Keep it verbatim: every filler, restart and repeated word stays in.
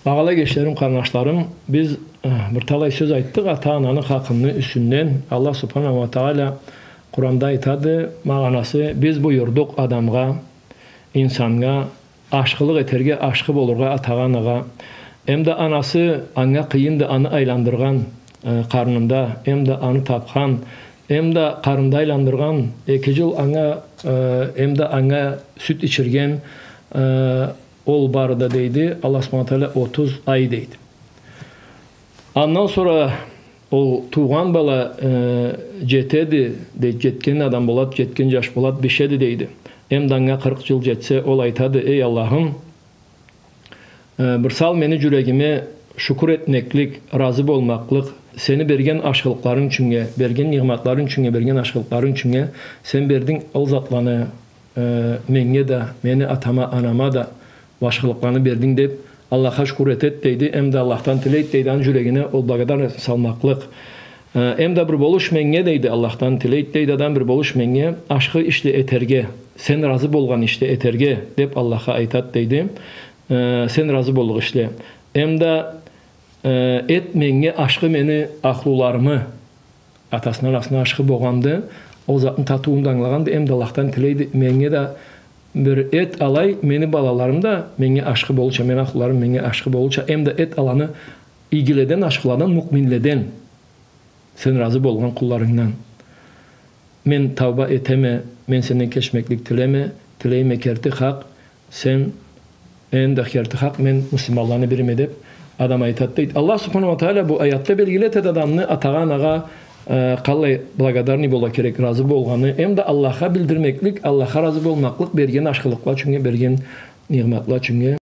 Багъалы эгечлерим, къарнашларым, биз, э, бир талай сёз айтдыкъ ата-ананы хакъыны юсюнден. Аллах Субханаху уа Тагъала Къуранда айтады, магъанасы, биз буюрдукъ адамгъа, инсаннга, ашхылыкъ этерге, ашхы болургъа атагъа-анагъа. Эм да анасы анга къыйынды аны айландыргъан, э, къарнында, эм да аны тапхан, эм да къарнында айландыргъан, эки джыл анга, э, эм да анга сют ичирген, э, ол бары да, дейди, Аллах Субханаху уа Тагъала, отуз ай, дейди. Андан сора ол туугъан бала, э, джетеди, дейди, джетген адам болад, джетген джаш болад, бишеди, дейди. Эм да анга къыркъ джыл джетсе, ол айтады, эй Аллахым, э, бир сал мени джюрегиме шукур этмеклик, разы болмакълыкъ, сени берген ашхылыкъларынг ючюннге, берген ниматларынг ючюннге, берген ашхылыкъларынг ючюннге, сен бердинг ол затланы, э, меннге да, мени атама, анама да бу ашхылыкъланы бердинг деб, Аллахха шукур этед, дейди, эм да Аллахдан тилейд, дейди, аны джюрегине ол благодарность салмакълыкъ. Э, эм да бир болуш меннге, дейди, Аллахдан тилейд, дейди, адам бир болуш меннге ашхы ишле этерге, сен разы болгъан ишле этерге, деб Аллахха айтад, дейди. Э, сен разы боллукъ ишле. Эм да, э, эт меннге ашхы мени ахлуларымы, атасына, анасына ашхы болгъанды, ол затны татыуун да ангылагъанды, эм да Аллахдан тилейди, меннге да бир эт алай, мени балаларым да меннге ашхы болурча, мени ахлуларым меннге ашхы болурча, эм да эт аланы игиледен, ашхыладан, муъминледен, сен разы болгъан къулларынгдан. Мен тауба этеме, мен сенден кечмеклик тилеме, тилейме керти хакъ, сен, энди керти хакъ, мен муслиманланы бириме, деб адам айтад, дейди. Аллах Субханаху уа Тагъала бу аятда белгили этед адамны атагъа-анагъа, э, къаллай благодарный бола керек, разы болгъаны, эм да Аллахха билдирмеклик, Аллахха разы болмакълыкъ берген ашхылыкъла ючюннге, берген ниматла ючюннге.